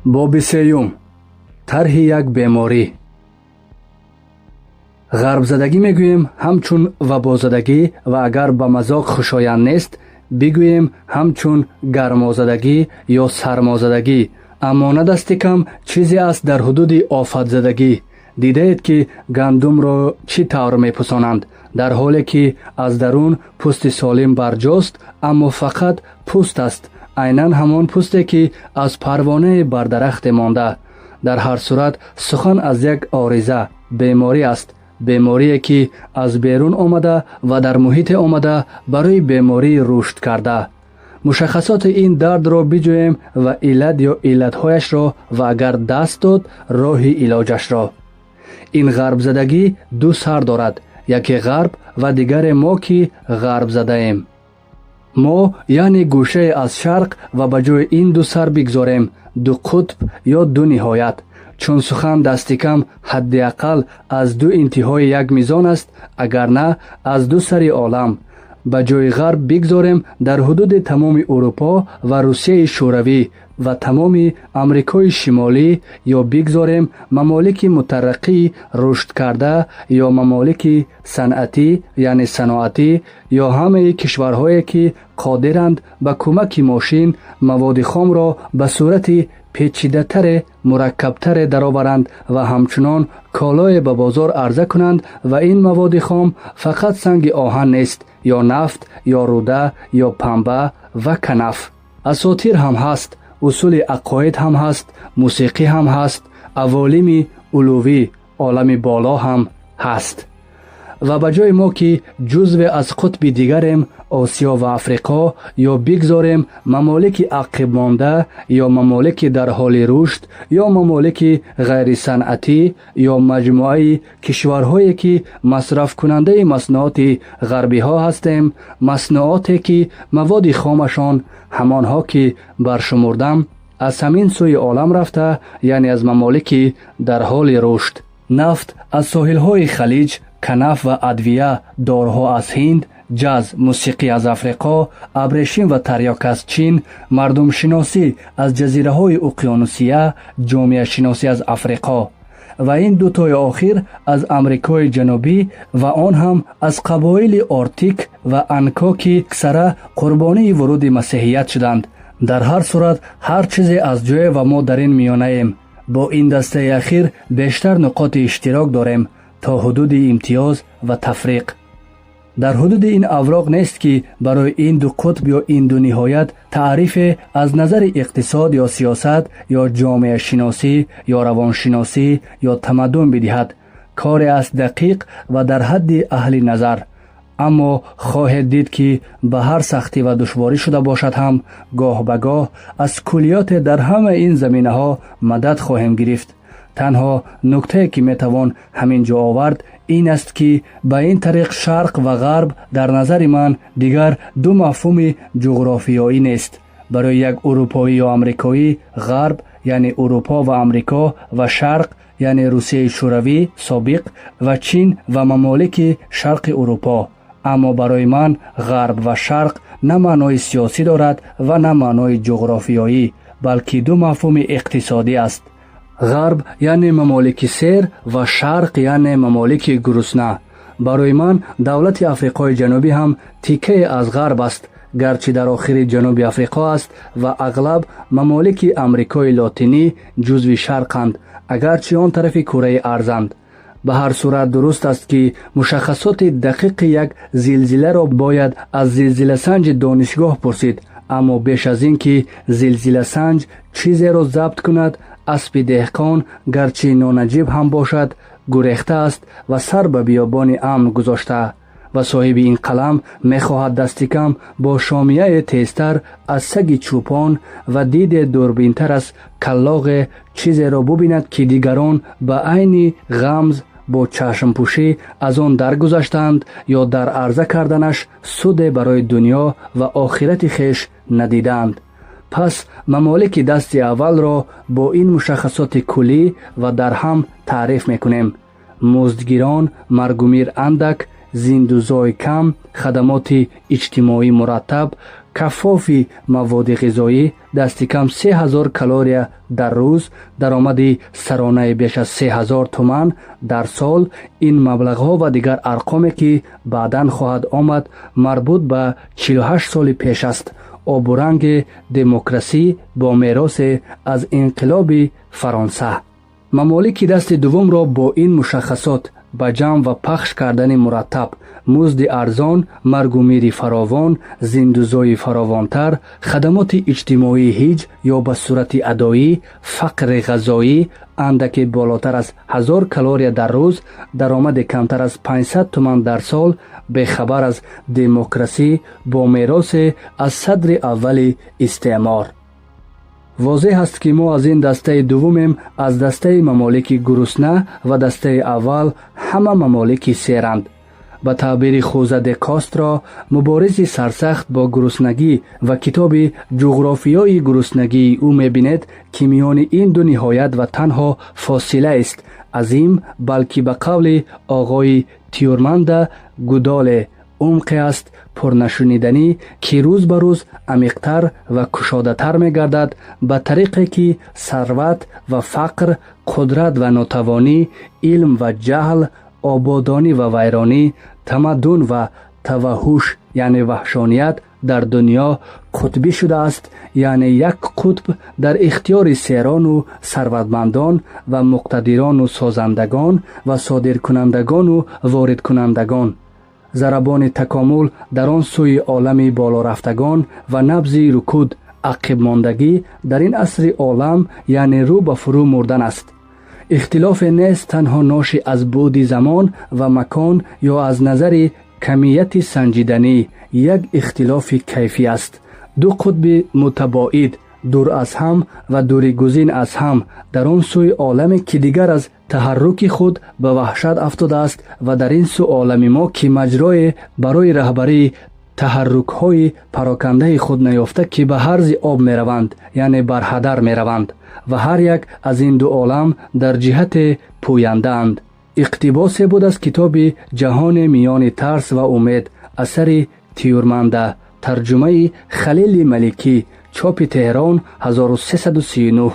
Боби сеюм. Тарҳи як беморӣ. Ғарбзадагӣ мегӯем ҳамчун вабозадагӣ ва агар ба мазоқ хушоянд нест, бигӯем ҳамчун гармозадагӣ ё сармозадагӣ, аммо на дасти кам чизе аст дар ҳудуди офатзадагӣ. Дидаед, ки гандумро чӣ тавр мепӯсонанд, дар ҳоле ки аз дарун пӯсти солим барҷост, аммо фақат пӯст аст, айнан ҳамон пӯсте, ки аз парвонае бар дарахте монда. Дар ҳар сурат, сухан аз як ориза, беморӣ аст, беморие, ки аз берун омада ва дар муҳите омада барои беморӣ рушд карда. Мушаххасоти ин дардро биҷӯем ва иллат ё иллатҳояшро ва агар даст дод, роҳи илоҷашро. Ин ғарбзадагӣ ду сар дорад: яке ғарб ва дигаре мо, ки ғарбзадаем. Мо, яъне гӯшае аз шарқ, ва ба ҷои ин ду сар бигзорем ду қутб ё ду ниҳоят, чун сухан дасти кам ҳадди ақал аз ду интиҳои як мизон аст, агар на аз ду сари олам. Ба ҷои ғарб бигзорем дар ҳудуди тамоми Урупо ва Русияи Шӯравӣ ва тамоми Амрикои Шимолӣ, ё бигзорем мамолики мутараққӣ, рушдкарда, ё мамолики санъатӣ, яъне саноатӣ, ё ҳамаи кишварҳое, ки қодиранд ба кӯмаки мошин маводи хомро ба сурати печидатаре, мураккабтаре дароваранд ва ҳамчунон колое ба бозор арза кунанд. Ва ин маводи хом фақат санги оҳан нест, ё нафт, ё руда, ё панба ва канаф. Асотир ҳам ҳаст, усули ақоид ҳам ҳаст, мусиқӣ ҳам ҳаст, аволими улувӣ, олами боло ҳам ҳаст. Ва ба ҷои мо, ки ҷузве аз қутби дигарем, Осиё ва Африқо, ё бигзорем мамолики ақибмонда, ё мамолики дар ҳоли рушд, ё мамолики ғайрисанъатӣ, ё маҷмӯаи кишварҳое, ки масрафкунандаи маснуоти ғарбиҳо ҳастем, маснуоте, ки маводи хомашон ҳамонҳо, ки баршумурдам, аз ҳамин сӯи олам рафта, яъне аз мамолики дар ҳоли рушд. Нафт аз соҳилҳои Халиҷ, канаф ва адвия, доруҳо аз Ҳинд, ҷаз, мусиқӣ аз Африқо, абрешим ва тарёк аз Чин, мардумшиносӣ аз ҷазираҳои Уқёнусия, ҷомеашиносӣ аз Африқо ва ин дутои охир аз Амрикои Ҷанубӣ ва он ҳам аз қабоили ортик ва анко, ки аксара қурбонии вуруди масеҳият шуданд. Дар ҳар сурат, ҳар чизе аз ҷое ва мо дар ин миёнаем. Бо ин дастаи ахир бештар нуқоти иштирок дорем то ҳудуди имтиёз ва тафриқ. Дар ҳудуди ин авроқ нест, ки барои ин ду қутб ё ин ду ниҳоят таърифе аз назари иқтисод ё сиёсат ё ҷомеашиносӣ ё равоншиносӣ ё тамаддун бидиҳад. Коре аст дақиқ ва дар ҳадди аҳли назар. Аммо хоҳед дид, ки ба ҳар сахтӣ ва душворӣ шуда бошад ҳам, гоҳ ба гоҳ аз куллиёте дар ҳамаи ин заминаҳо мадад хоҳем гирифт. Танҳо нуктае, ки метавон ҳамин ҷо овард, ин аст, ки ба ин тариқ шарқ ва ғарб дар назари ман дигар ду мафҳуми ҷуғрофиёӣ нест. Барои як урупоӣ ё амрикоӣ ғарб яъне Урупо ва Амрико ва шарқ яъне Русияи Шӯравӣ собиқ ва Чин ва мамолики шарқи Урупо. Аммо барои ман ғарб ва шарқ на маънои сиёсӣ дорад ва на маънои ҷуғрофиёӣ, балки ду мафҳуми иқтисодӣ аст. Ғарб яъне мамолики сер ва шарқ яъне мамолики гурусна. Барои ман давлати Африқои Ҷанубӣ ҳам тиккае аз ғарб аст, гарчи дар охири Ҷануби Африқо аст, ва ағлаб мамолики Амрикои Лотинӣ ҷузви шарқанд, агарчи он тарафи кураи арзанд. Ба ҳар сурат, дуруст аст, ки мушаххасоти дақиқи як зилзиларо бояд аз зилзиласанҷи донишгоҳ пурсид, аммо беш аз ин ки зилзиласанҷ чизеро забт кунад, аспи деҳқон, гарчи нонаҷиб ҳам бошад, гурехта аст ва сар ба биёбони амн гузошта, ва соҳиби ин қалам мехоҳад дастикам бо шомияе тезтар аз саги чӯпон ва диде дурбинтар аз каллоғе чизеро бубинад, ки дигарон ба айни ғамз бо чашмпӯшӣ аз он даргузаштаанд ё дар арза карданаш суде барои дунё ва охирати хеш надидаанд. Пас мамолики дасти аввалро бо ин мушаххасоти куллӣ ва дарҳам таъриф мекунем: муздгирон, маргумир андак, зиндузой кам, хадамоти иҷтимоӣ мураттаб, Кафофи маводи ғизоӣ, дасти кам 3000 калория дар рӯз, даромади саронаи беш аз 3000 туман дар сол. Ин маблағҳо ва дигар арқоме, ки баъдан хоҳад омад, марбут ба 48 соли пеш аст. Обуранги демокрасӣ бо меросе аз Инқилоби Фаронса. Мамолики дасти дуввумро бо ин мушаххасот ба ҷамъ ва пахш кардани мураттаб: музди арзон, маргу мири фаровон, зиндузои фаровонтар, хадамоти иҷтимоии ҳеҷ ё ба сурати адоӣ, фақри ғазоӣ андаке болотар аз 1000 калория дар рӯз, даромади камтар аз 500 туман дар сол, бехабар аз демокрасӣ бо меросе аз садри аввали истеъмор. Возеҳ аст, ки мо аз ин дастаи дуввумем, аз дастаи мамолики гурусна, ва дастаи аввал ҳама мамолики серанд. Ба таъбири Хуза де Кастро, муборизи сарсахт бо гуруснагӣ, ва китоби «Ҷуғрофиёи гуруснагии» ӯ мебинед, ки миёни ин ду ниҳоят ва танҳо фосилаест азим, балки ба қавли оғои Тюрманда гудоле умқе аст пурнашуниданӣ, ки рӯз ба рӯз амиқтар ва кушодатар мегардад, ба тариқе ки сарват ва фақр, қудрат ва нотавонӣ, илм ва ҷаҳл, ободонӣ ва вайронӣ, тамаддун ва таваҳҳуш, яъне ваҳшоният, дар дунё қутбӣ шудааст, яъне як қутб дар ихтиёри серону сарватмандон ва муқтадирону созандагон ва содиркунандагону воридкунандагон, зарабони такомул дар он сӯи олами болорафтагон ва набзи рукуд, ақибмондагӣ дар ин асри олам, яъне рӯ ба фурӯ мурдан аст. Ихтилофе нест, танҳо ноши аз буъди замон ва макон ё аз назари камияти санҷиданӣ як ихтилофи кайфӣ аст: ду қутби мутабоид, дур аз ҳам ва дуригузин аз ҳам, дар он сӯи оламе, ки дигар аз таҳарруки худ ба ваҳшат афтодааст, ва дар ин сӯ олами мо, ки маҷрое барои раҳбарии таҳаррукҳои парокандаи худ наёфта, ки ба ҳарзи об мераванд, яъне барҳадар мераванд, ва ҳар як аз ин ду олам дар ҷиҳате пӯяндаанд. Иқтибосе буд аз китоби «Ҷаҳоне миёни тарс ва умед», асари Тиюрманда, тарҷумаи Халили Маликӣ, чопи Теҳрон, 1339.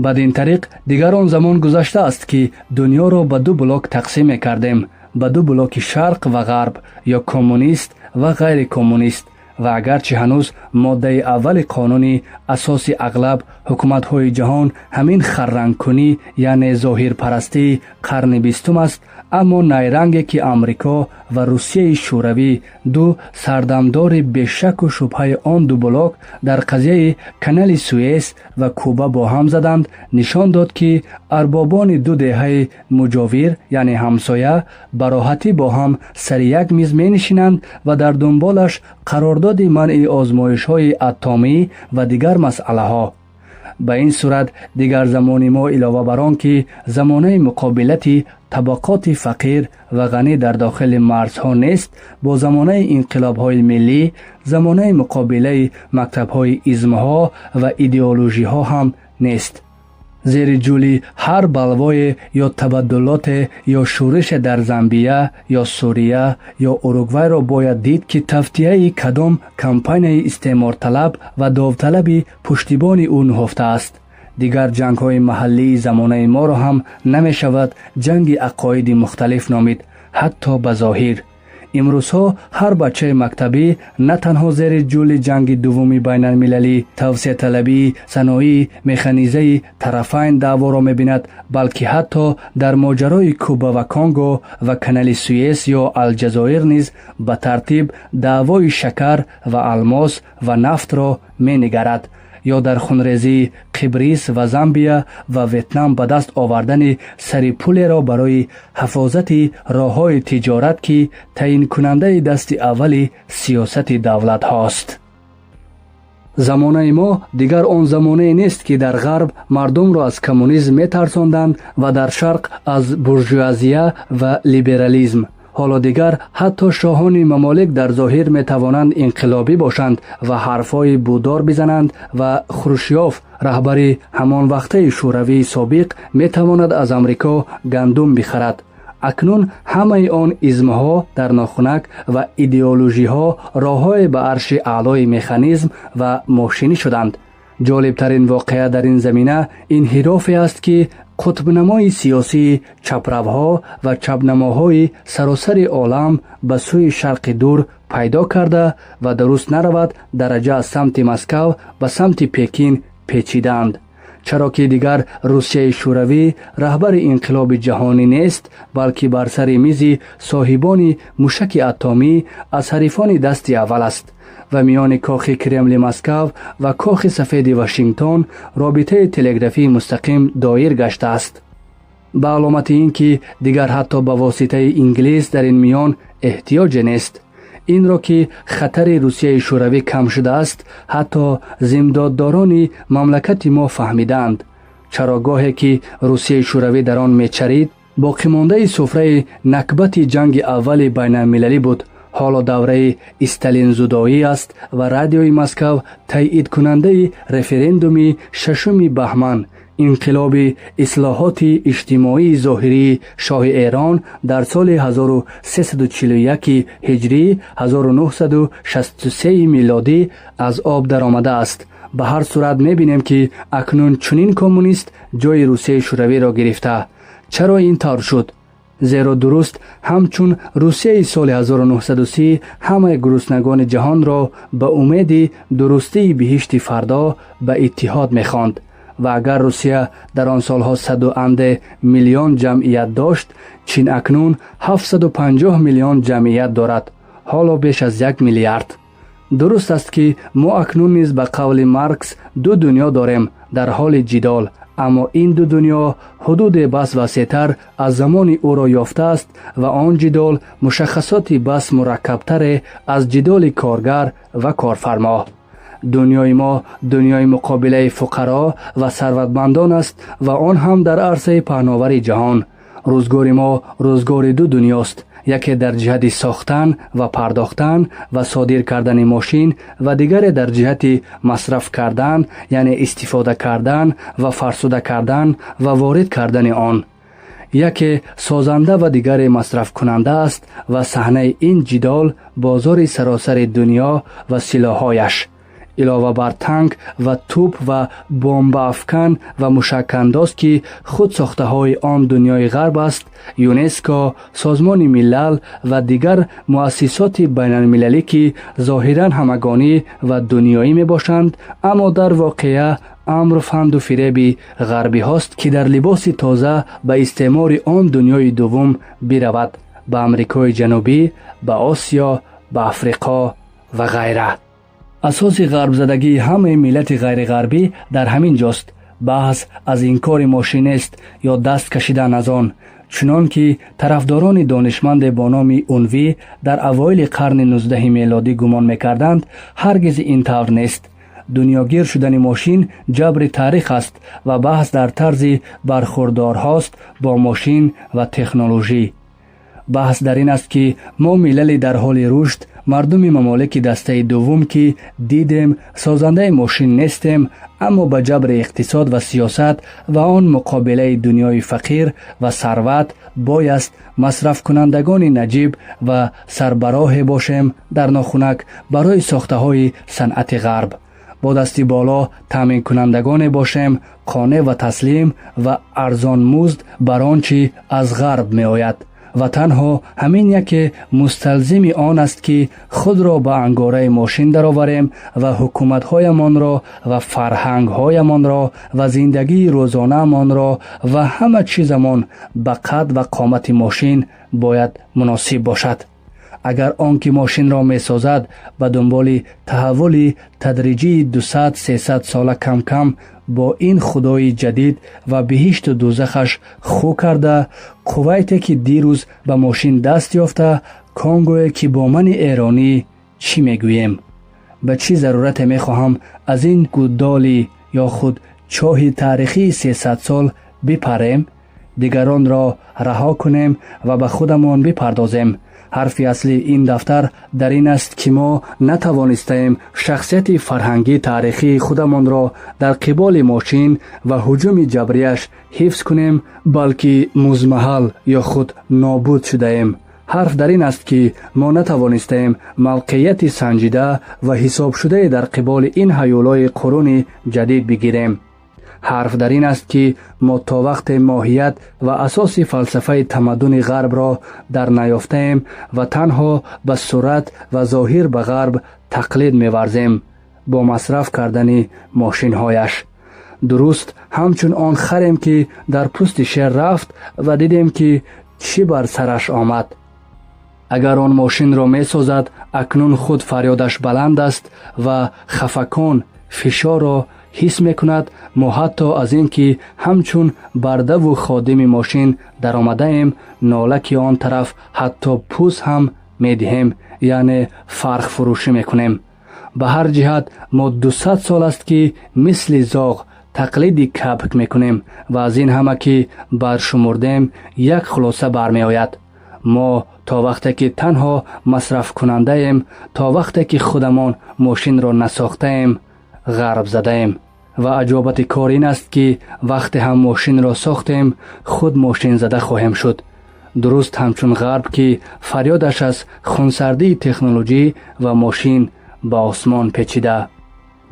Бад ин тариқ дигар он замон гузаштааст, ки дунёро ба ду блок тақсим мекардем, ба ду блоки шарқ ва ғарб ё коммунист ва ғайрикоммунист. Ва агарчи ҳанӯз моддаи аввали қонуни асоси ағлаб ҳукуматҳои ҷаҳон ҳамин харрангкунӣ, яъне зоҳирпарастии қарни бистум аст, аммо найранге, ки Амрико ва Русияи Шӯравӣ, ду сардамдори бешаку шубҳаи он ду блок, дар қазияи канали Суэс ва Куба бо ҳам заданд, нишон дод, ки арбобони ду деҳаи муҷовир, яъне ҳамсоя, ба роҳатӣ бо ҳам сари як миз менишинанд ва дар дунболаш қарордоди манъи озмоишҳои атомӣ ва дигар масъалаҳо. Ба ин сурат дигар замони мо, илова бар он ки замонаи муқобилати табақоти фақир ва ғанӣ дар дохили марзҳо нест, бо замонаи инқилобҳои миллӣ, замонаи муқобилаи мактабҳои измҳо ва идеологиҳо ҳам нест. Зери ҷули ҳар балвое ё табаддулоте ё шӯрише дар Замбия ё Сурия ё Уругвайро бояд дид, ки тавтияи кадом кампанияи истеъморталаб ва довталаби пуштибони ӯ ниҳуфтааст. Дигар ҷангҳои маҳаллии замонаи моро ҳам намешавад ҷанги ақоиди мухталиф номид, ҳатто ба зоҳир. Имрӯзҳо ҳар бачаи мактабӣ на танҳо зери ҷули ҷанги дуввуми байналмилалӣ, тавсеаталабии саноии механизаи тарафайн даъворо мебинад, балки ҳатто дар моҷарои Куба ва Конго ва канали Суэс ё Алҷазоир низ ба тартиб даъвои шакар ва алмос ва нафтро менигарад, ё дар хунрезии Қибрис ва Замбия ва Ветнам ба даст овардани сари пулеро барои ҳифозати роҳҳои тиҷорат, ки таъйинкунандаи дасти аввали сиёсати давлатҳост. Замонаи мо дигар он замонае нест, ки дар ғарб мардумро аз коммунизм метарсонданд ва дар шарқ аз буржуазия ва либерализм. Ҳоло дигар ҳатто шоҳони мамолик дар зоҳир метавонанд инқилобӣ бошанд ва ҳарфҳои будор бизананд, ва Хрушёв, раҳбари ҳамонвақтаи Шӯравии собиқ, метавонад аз Амрико гандум бихарад. Акнун ҳамаи он измҳо дар нохунак ва идеологиҳо роҳҳое ба арши аълои механизм ва мошинӣ шуданд. Ҷолибтарин воқеа дар ин замина инҳирофе аст, ки қутбнамои сиёсии чаправҳо ва чапнамоҳои саросари олам ба сӯи Шарқи Дур пайдо карда ва дуруст наравад дараҷа аз самти Москав ба самти Пекин печидаанд. Чаро ки дигар Русияи Шӯравӣ раҳбари инқилоби ҷаҳонӣ нест, балки бар сари мизи соҳибони мушаки атомӣ аз ҳарифони дасти аввал аст ва миёни кохи Кремли Москав ва Кохи Сафеди Вашингтон робитаи телеграфии мустақим доир гаштааст. Ба аломати ин ки дигар ҳатто ба воситаи инглис дар ин миён эҳтиёҷе нест. Инро ки хатари Русияи Шӯравӣ кам шудааст, ҳатто зимдоддорони мамлакати мо фаҳмидаанд. Чарогоҳе ки Русияи Шӯравӣ дар он мечарид, боқимондаи суфраи накбати ҷанги аввали байналмилалӣ буд. Ҳоло давраи сталинзудоӣ аст ва радиои Москав таъидкунандаи референдуми 6 баҳман, инқилоби ислоҳоти иҷтимоии зоҳирии шоҳи Эрон дар соли 1341 ҳиҷрӣ, 1963 милодӣ аз об даромадааст. Ба ҳар сурат мебинем, ки акнун чунин коммунист ҷои Русияи Шӯравиро гирифта. Чаро ин тавр шуд? Зеро дуруст ҳамчун Русияи соли 1930 ҳамаи гуруснагони ҷаҳонро ба умеди дурустии биҳишти фардо ба иттиҳод мехонд. Ва агар Русия дар он солҳо саду анде миллион ҷамъият дошт, Чин акнун 750 миллион ҷамъият дорад, ҳоло беш аз 1 миллиард. Дуруст аст, ки мо акнун низ ба қавли Маркс ду дунё дорем дар ҳоли ҷидол, аммо ин ду дунё ҳудуде бас васеътар аз замони ӯро ёфтааст ва он ҷидол мушаххасоти бас мураккабтаре аз ҷидоли коргар ва корфармо. Дунёи мо дунёи муқобилаи фуқаро ва сарватмандон аст ва он ҳам дар арсаи паҳновари ҷаҳон. Рӯзгори мо рӯзгори ду дунёст: яке дар ҷиҳати сохтан ва пардохтан ва содир кардани мошин ва дигаре дар ҷиҳати масраф кардан, яъне истифода кардан ва фарсуда кардан ва ворид кардани он. Яке созанда ва дигаре масрафкунанда аст ва саҳнаи ин ҷидол бозори саросари дунё ва силоҳҳояш, илова бар танк ва тӯп ва бомбаафкан ва мушакандоз, ки худ сохтаҳои он дунёи ғарб аст, ЮНЕСКО, Созмони Милал ва дигар муассисоти байналмилалӣ, ки зоҳиран ҳамагонӣ ва дунёӣ мебошанд, аммо дар воқеа амр фанду фиреби ғарбиҳост, ки дар либоси тоза ба истеъмори он дунёи дуввум биравад, ба Амрикои Ҷанубӣ, ба Осиё, ба Африқо ва ғайра. Асоси ғарбзадагии ҳамаи миллати ғайриғарбӣ дар ҳамин ҷост. Баҳс аз инкори мошин нест ё даст кашидан аз он, чунон ки тарафдорони донишманде бо номи Унвӣ дар авоили қарни 19 мелодӣ гумон мекарданд. Ҳаргиз ин тавр нест. Дунёгир шудани мошин ҷабри таърих аст ва баҳс дар тарзи бархурдорҳост бо мошин ва технологӣ. Баҳс дар ин аст, ки мо, милали дар ҳоли рушд, мардуми мамолики дастаи дуввум, ки дидем созандаи мошин нестем, аммо ба ҷабри иқтисод ва сиёсат ва он муқобилаи дунёи фақир ва сарват бояст масрафкунандагони наҷиб ва сарбароҳе бошем дар нохунак барои сохтаҳои санъати ғарб, бо дасти боло таъминкунандагоне бошем қонеъ ва таслим ва арзонмузд бар он чӣ аз ғарб меояд. Ва танҳо ҳамин яке мусталзими он аст, ки худро ба ангораи мошин дароварем ва ҳукуматҳоямонро ва фарҳангҳоямонро ва зиндагии рӯзонаамонро ва ҳама чизамон ба қад ва қомати мошин бояд муносиб бошад. Агар он ки мошинро месозад, ба дунболи таҳаввули тадриҷии 200-300 сола кам-кам бо ин худои ҷадид ва биҳишту дузахаш хӯ карда, Кувайте ки дирӯз ба мошин даст ёфта, Конгое ки бо мани эронӣ чӣ мегӯем, ба чӣ зарурате мехоҳам аз ин гуддоли ё худ чоҳи таърихии 300 сол бипарем, дигаронро раҳо кунем ва ба худамон бипардозем. Ҳарфи аслии ин дафтар дар ин аст, ки мо натавонистаем шахсияти фарҳангӣ таърихии худамонро дар қиболи мошин ва ҳуҷуми ҷабрияш ҳифз кунем, балки музмаҳал ё худ нобуд шудаем. Ҳарф дар ин аст, ки мо натавонистаем мавқеияти санҷида ва ҳисобшудае дар қиболи ин ҳаюлои қуруни ҷадид бигирем. Ҳарф дар ин аст, ки мо то вақте моҳият ва асоси фалсафаи тамаддуни ғарбро дар наёфтаем ва танҳо ба сурат ва зоҳир ба ғарб тақлид меварзем бо масраф кардани мошинҳояш. Дуруст ҳамчун он харем, ки дар пӯсти шер рафт ва дидем, ки чӣ бар сараш омад. Агар он мошинро месозад, акнун худ фарёдаш баланд аст ва хафакон фишорро ҳис мекунад. Мо ҳатто аз ин ки ҳамчун бардаву ходими мошин даромадаем, нола, ки он тараф ҳатто пӯс ҳам медиҳем, яъне фархфурӯшӣ мекунем. Ба ҳар ҷиҳат, мо 200 сол аст, ки мисли зоғ тақлиди кабк мекунем ва аз ин ҳама, ки баршумурдем, як хулоса бармеояд: мо то вақте ки танҳо масрафкунандаем, то вақте ки худамон мошинро насохтаем, ғарб задаем. Ва аҷобати кор ин аст, ки вақте ҳам мошинро сохтем, худ мошинзада хоҳем шуд, дуруст ҳамчун ғарб, ки фарёдаш аз хунсардии технологӣ ва мошин ба осмон печида.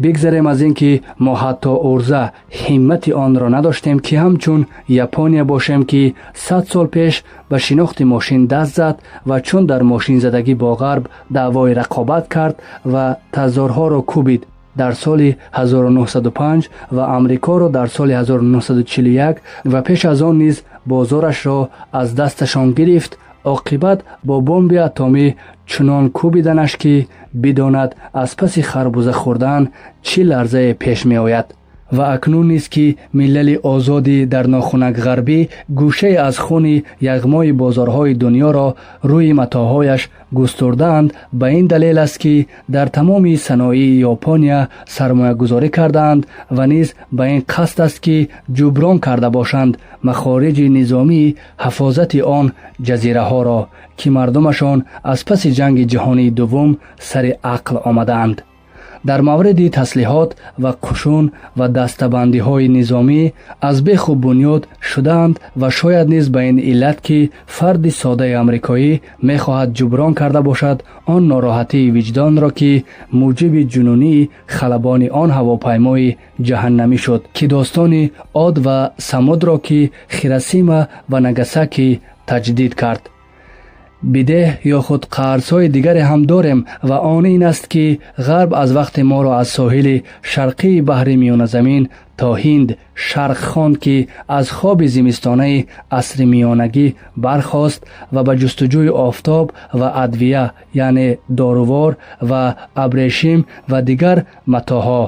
Бигзарем аз ин ки мо ҳатто урза ҳиммати онро надоштем, ки ҳамчун Япония бошем, ки 100 сол пеш ба шинохти мошин даст зад ва чун дар мошинзадагӣ бо ғарб даъвои рақобат кард ва тазорҳоро кӯбид дар соли 1905 ва Амрикоро дар соли 1941 ва пеш аз он низ бозорашро аз дасташон гирифт, оқибат бо бомби атомӣ чунон кӯбиданаш, ки бидонад аз паси харбуза хӯрдан чӣ ларзае пеш меояд. Ва акнун низ, ки миллали озодӣ дар нохунакғарбӣ гӯшае аз хуни яғмои бозорҳои дунёро рӯи матоъҳояш густурдаанд, ба ин далел аст, ки дар тамоми саноии Япония сармоягузорӣ кардаанд ва низ ба ин қасд аст, ки ҷуброн карда бошанд махориҷи низомии ҳафозати он ҷазираҳоро, ки мардумашон аз паси ҷанги ҷаҳонии дуввум сари ақл омадаанд. Дар мавриди таслиҳот ва қушун ва дастабандиҳои низомӣ аз беху бунёд шудаанд ва шояд низ ба ин иллат, ки фарди содаи амрикоӣ мехоҳад ҷуброн карда бошад он нороҳатии виҷдонро, ки муҷиби ҷунунии халабони он ҳавопаймои ҷаҳаннамӣ шуд, ки достони Од ва Самудро, ки Хиросима ва Нагасаки таҷдид кард. Бидеҳ ё худ қарзҳои дигаре ҳам дорем ва он ин аст, ки ғарб аз вақте моро аз соҳили шарқии баҳри Миёназамин то Ҳинд шарқ хонд, ки аз хоби зимистонаи асри миёнагӣ бархост ва ба ҷустуҷӯи офтоб ва адвия, яъне дорувор ва абрешим ва дигар матоъҳо,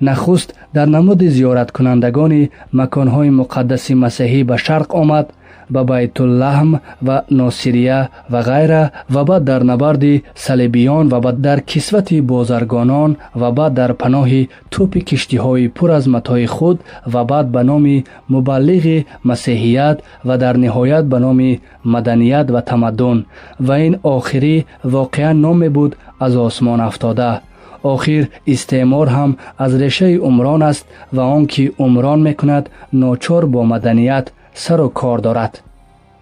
нахуст дар намуди зиёраткунандагони маконҳои муқаддаси масеҳӣ ба шарқ омад, ба Байтуллаҳм ва Носирия ва ғайра, ва баъд дар набарди салибиён, ва баъд дар кисвати бозаргонон, ва баъд дар паноҳи тӯпи киштиҳои пур аз матои худ, ва баъд ба номи мубаллиғи масеҳият, ва дар ниҳоят ба номи маданият ва тамаддун. Ва ин охирӣ воқеан номе буд аз осмон афтода. Охир истеъмор ҳам аз решаи умрон аст ва он ки умрон мекунад, ночор бо маданият сару кор дорад.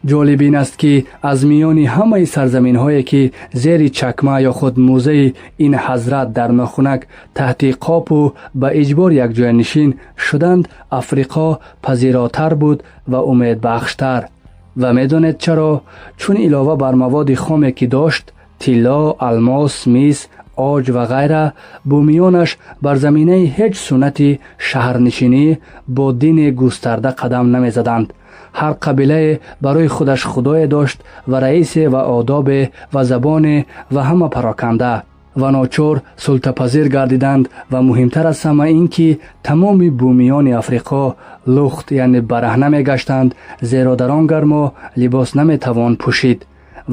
Ҷолиб ин аст, ки аз миёни ҳамаи сарзаминҳое, ки зери чакма ё худ мӯзаи ин ҳазрат дар нохунак таҳти қопу ба иҷбор якҷоянишин шуданд, Африқо пазиротар буд ва умедбахштар. Ва медонед чаро? Чун илова бар маводи хоме, ки дошт, тилло, алмос, мис, оҷ ва ғайра, бумиёнаш бар заминаи ҳеҷ суннати шаҳрнишинӣ бо дини густарда қадам намезаданд. Ҳар қабилае барои худаш худое дошт ва раисе ва одобе ва забоне ва ҳама пароканда ва ночор султапазир гардиданд. Ва муҳимтар аз ҳама ин ки тамоми бумиёни Африқо лухт, яъне бараҳна мегаштанд, зеро дар он гармо либос наметавон пӯшид.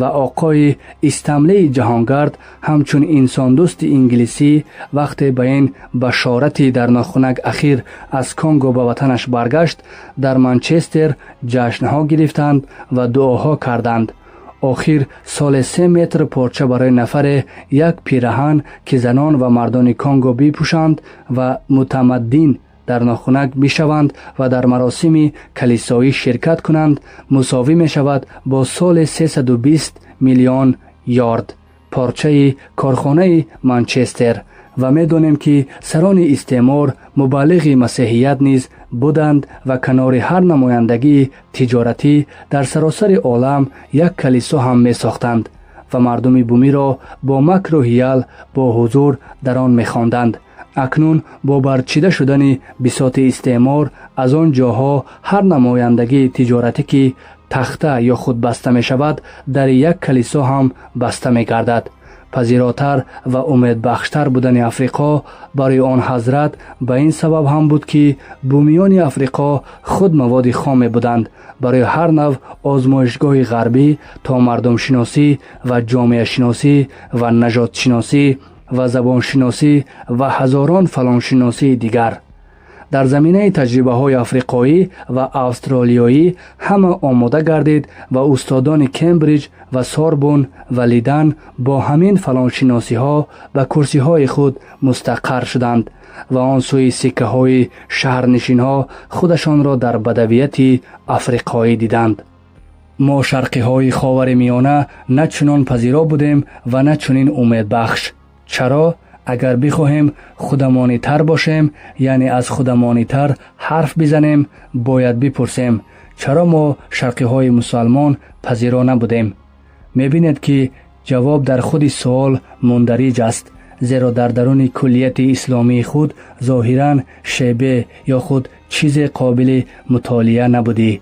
Ва оқои Истамлеи ҷаҳонгард, ҳамчун инсондӯсти инглисӣ, вақте ба ин башорати дар нохунак ахир аз Конго ба ватанаш баргашт, дар Манчестер ҷашнҳо гирифтанд ва дуоҳо карданд. Охир соле 3 метр порча барои нафаре як пираҳан, ки занон ва мардони Конго бипӯшанд ва мутамаддин дар нохунак бишаванд ва дар маросими калисоӣ ширкат кунанд, мусовӣ мешавад бо соли 320 миллион ярд порчаи корхонаи Манчестер. Ва медонем, ки сарони истеъмор мубаллиғи масеҳият низ буданд ва канори ҳар намояндагии тиҷоратӣ дар саросари олам як калисо ҳам месохтанд ва мардуми бумиро бо макру ҳиял бо ҳузур дар он мехонданд. Акнун бо барчида шудани бисоти истеъмор аз он ҷоҳо, ҳар намояндагии тиҷоратӣ, ки тахта ё худ баста мешавад, дар як калисо ҳам баста мегардад. Пазиротар ва умедбахштар будани Африқо барои он ҳазрат ба ин сабаб ҳам буд, ки бумиёни Африқо худ маводи хоме буданд барои ҳар нав озмоишгоҳи ғарбӣ, то мардумшиносӣ ва ҷомеашиносӣ ва нажодшиносӣ ва забоншиносӣ ва ҳазорон фалоншиносии дигар. Дар заминаи таҷрибаҳои африқоӣ ва австралиёӣ ҳама омода гардид ва устодони Кембриҷ ва Сорбон ва Лидан бо ҳамин фалоншиносиҳо ба курсиҳои худ мустақар шуданд ва он сӯи сиккаҳои шаҳрнишинҳо худашонро дар бадавияти африқоӣ диданд. Мо, шарқиҳои Ховари Миёна, на чунон пазиро будем ва на чунин умедбахш. Чаро? Агар бихоҳем худамонитар бошем, яъне аз худамонитар ҳарф бизанем, бояд бипурсем, чаро мо, шарқиҳои мусалмон, пазиро набудем? Мебинед, ки ҷавоб дар худи суол мундариҷ аст, зеро дар даруни куллияти исломии худ зоҳиран шебе ё худ чизе қобили мутолиа набудӣ.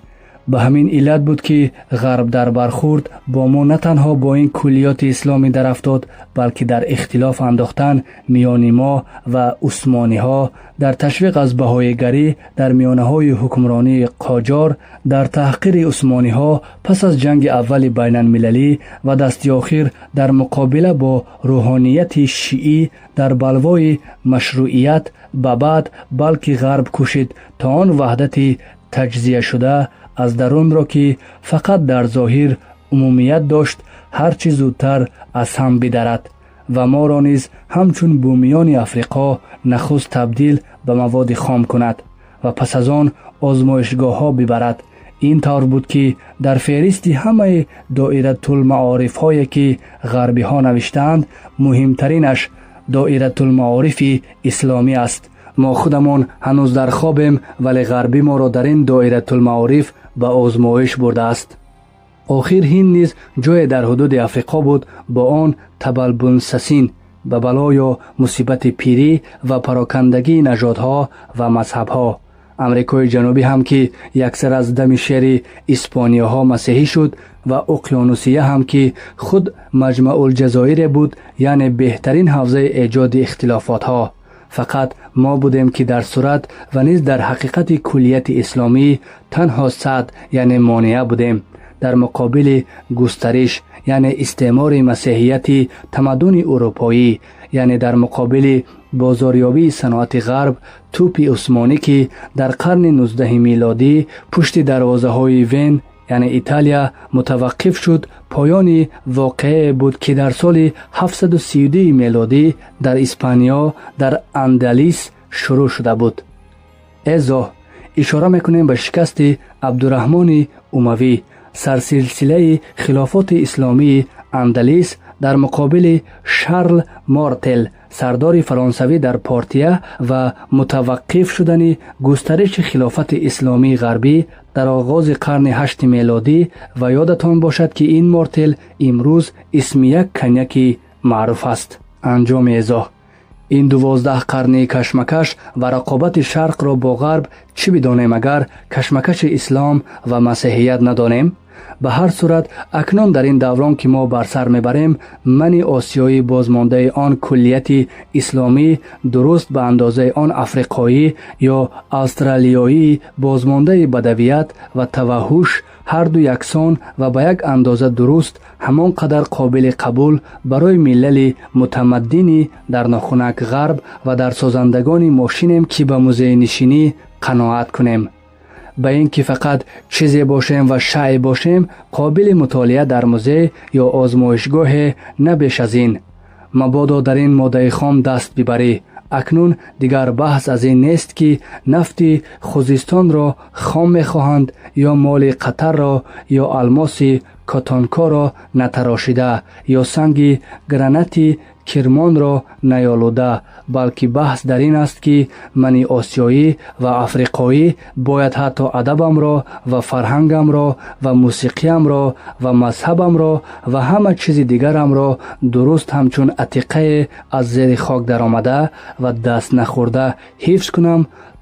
Ба ҳамин иллат буд, ки ғарб дар бархурд бо мо на танҳо бо ин куллиёти исломӣ дарафтод, балки дар ихтилоф андохтан миёни мо ва усмониҳо, дар ташвиқ аз баҳоигарӣ дар миёнаҳои ҳукмронии Қоҷор, дар таҳқири усмониҳо пас аз ҷанги аввали байналмилалӣ ва дасти охир дар муқобила бо рӯҳонияти шиӣ дар балвои машрӯият ба баъд, балки ғарб кӯшид то он ваҳдати таҷзияшуда аз дарунро, ки фақат дар зоҳир умумият дошт, ҳар чӣ зудтар аз ҳам бидарад ва моро низ ҳамчун бумиёни Африқо нахуст табдил ба маводи хом кунад ва пас аз он озмоишгоҳҳо бибарад. Ин тавр буд, ки дар феҳристи ҳамаи доиратулмаорифҳое, ки ғарбиҳо навиштаанд, муҳимтаринаш доиратулмаорифи исломӣ аст. Мо худамон ҳанӯз дар хобем, вале ғарбӣ моро дар ин доиратулмаориф ба озмоиш бурдааст. Охир ҳинд низ ҷое дар ҳудуди Африқо буд, бо он табалбунсасин ба бало ё мусибати пирӣ ва парокандагии нажодҳо ва мазҳабҳо. Амрикои Ҷанубӣ ҳам, ки яксар аз дами шери испониёҳо масеҳӣ шуд, ва Уқёнусия ҳам, ки худ Маҷмаулҷазоире буд, яъне беҳтарин ҳавзаи эҷоди ихтилофотҳо. Фақат мо будем, ки дар сурат ва низ дар ҳақиқати куллияти исломӣ танҳо сад, яъне монеа будем дар муқобили густариш, яъне истеъмори масеҳияти тамаддуни урупоӣ, яъне дар муқобили бозорёбии саноати ғарб. Тӯпи усмонӣ, ки дар қарни 19-и милодӣ пушти дарвозаҳои Вен, яъне Италия, мутаваққиф шуд, поёни воқеае буд, ки дар соли 732 мелодӣ дар Испаниё, дар Андалис шурӯъ шуда буд. Эзоҳ ишора мекунем ба шикасти Абдураҳмони Умавӣ, сарсилсилаи хилофоти исломии Андалис, дар муқобили Шарл Мортел, сардори фаронсавӣ дар Портия, ва мутаваққиф шудани густариши хилофати исломии ғарбӣ дар оғози қарни ҳашти мелодӣ. Ва ёдатон бошад, ки ин Мортел имрӯз исми як коньяки маъруф аст. Анҷоми эзоҳ. Ин 12 қарни кашмакаш ва рақобати шарқро бо ғарб чӣ бидонем, агар кашмакаши ислом ва масеҳият надонем? Ба ҳар сурат, акнун дар ин даврон, ки мо бар сар мебарем, мани осиёӣ, бозмондаи он куллияти исломӣ, дуруст ба андозаи он африқоӣ ё австралиёӣ, бозмондаи бадавият ва таваҳҳуш, ҳарду яксон ва ба як андоза дуруст ҳамон қадар қобили қабул барои миллали мутамаддини дар нохунак ғарб ва дар созандагони мошинем, ки ба музейнишинӣ қаноат кунем. Ба ин ки фақат чизе бошем ва шай бошем, қобили мутолиа дар музей ё озмоишгоҳе, на беш аз ин. Мабодо дар ин моддаи хом даст бибарӣ. Акнун дигар баҳс аз ин нест, ки нафти Хузистонро хом мехоҳанд ё моли Қатарро, ё алмоси Котонкоро натарошида, ё санги гранати Кирмонро наёлуда, балки баҳс дар ин аст, ки мани осиёӣ ва африқоӣ бояд ҳатто адабамро ва фарҳангамро ва мусиқиямро ва мазҳабамро ва ҳама чизи дигарамро дуруст ҳамчун атиқае аз зери хок даромада ва даст нахӯрда ҳифз кунам,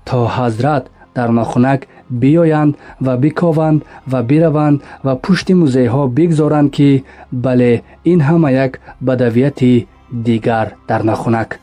то ҳазрат дар нохунак биёянд ва бикованд ва бираванд ва пушти музейҳо бигзоранд, ки бале, ин ҳама як бадавияти дигар дар нохунак.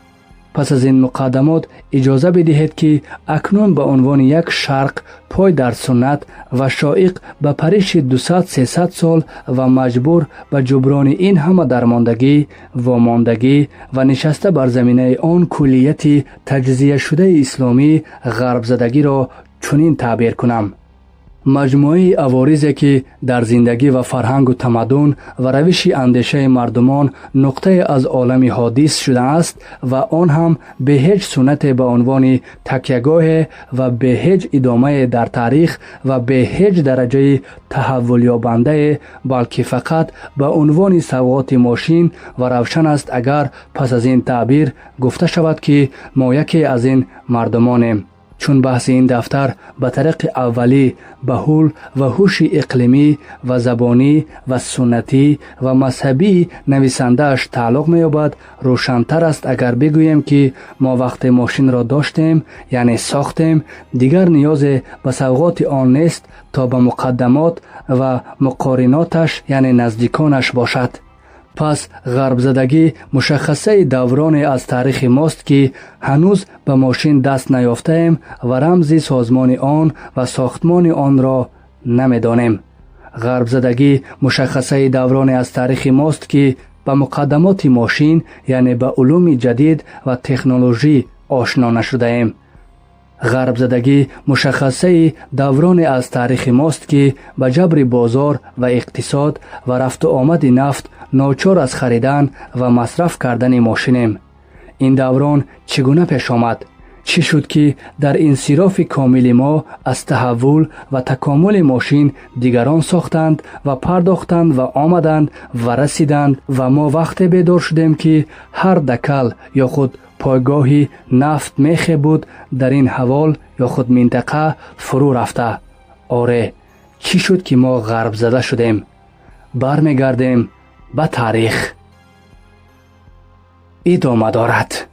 Пас аз ин муқаддамот иҷоза бидиҳед, ки акнун ба унвони як шарқ пой дар суннат ва шоиқ ба париши 200-300 сол ва маҷбур ба ҷуброни ин ҳама дармондагӣ, вомондагӣ ва нишаста бар заминаи он куллияти таҷзияшудаи исломӣ, ғарбзадагиро чунин таъбир кунам: маҷмӯаи аворизе, ки дар зиндагӣ ва фарҳангу тамаддун ва равиши андешаи мардумон нуқтае аз олами ҳодис шудааст ва он ҳам бе ҳеҷ суннате ба унвони такягоҳе ва бе ҳеҷ идомае дар таърих ва бе ҳеҷ дараҷаи таҳаввулёбандае, балки фақат ба унвони савғоти мошин. Ва равшан аст, агар пас аз ин таъбир гуфта шавад, ки мо яке аз ин мардумонем, чун баҳси ин дафтар ба тариқи аввалӣ ба ҳул ва ҳуши иқлимӣ ва забонӣ ва суннатӣ ва мазҳабии нависандааш тааллуқ меёбад, рӯшантар аст, агар бигӯем, ки мо вақте мошинро доштем, яъне сохтем, дигар ниёзе ба савғоти он нест, то ба муқаддамот ва муқориноташ, яъне наздиконаш бошад. Пас ғарбзадагӣ мушаххасаи давроне аз таърихи мост, ки ҳанӯз ба мошин даст наёфтаем ва рамзи созмони он ва сохтмони онро намедонем. Ғарбзадагӣ мушаххасаи давроне аз таърихи мост, ки ба муқаддамоти мошин, яъне ба улуми ҷадид ва технологӣ ошно нашудаем. Ғарбзадагӣ мушаххасаи давроне аз таърихи мост, ки ба ҷабри бозор ва иқтисод ва рафту омади нафт ночор аз харидан ва масраф кардани мошинем. Ин даврон чӣ гуна пеш омад? Чӣ шуд, ки дар инсирофи комили мо аз таҳаввул ва такомули мошин дигарон сохтанд ва пардохтанд ва омаданд ва расиданд ва мо вақте бедор шудем, ки ҳар дакал ё худ пойгоҳи нафт мехе буд дар ин ҳавол ё худ минтақа фурӯ рафта? Оре, чӣ шуд, ки мо ғарбзада шудем? Бармегардем ба таърих. Идома дорад.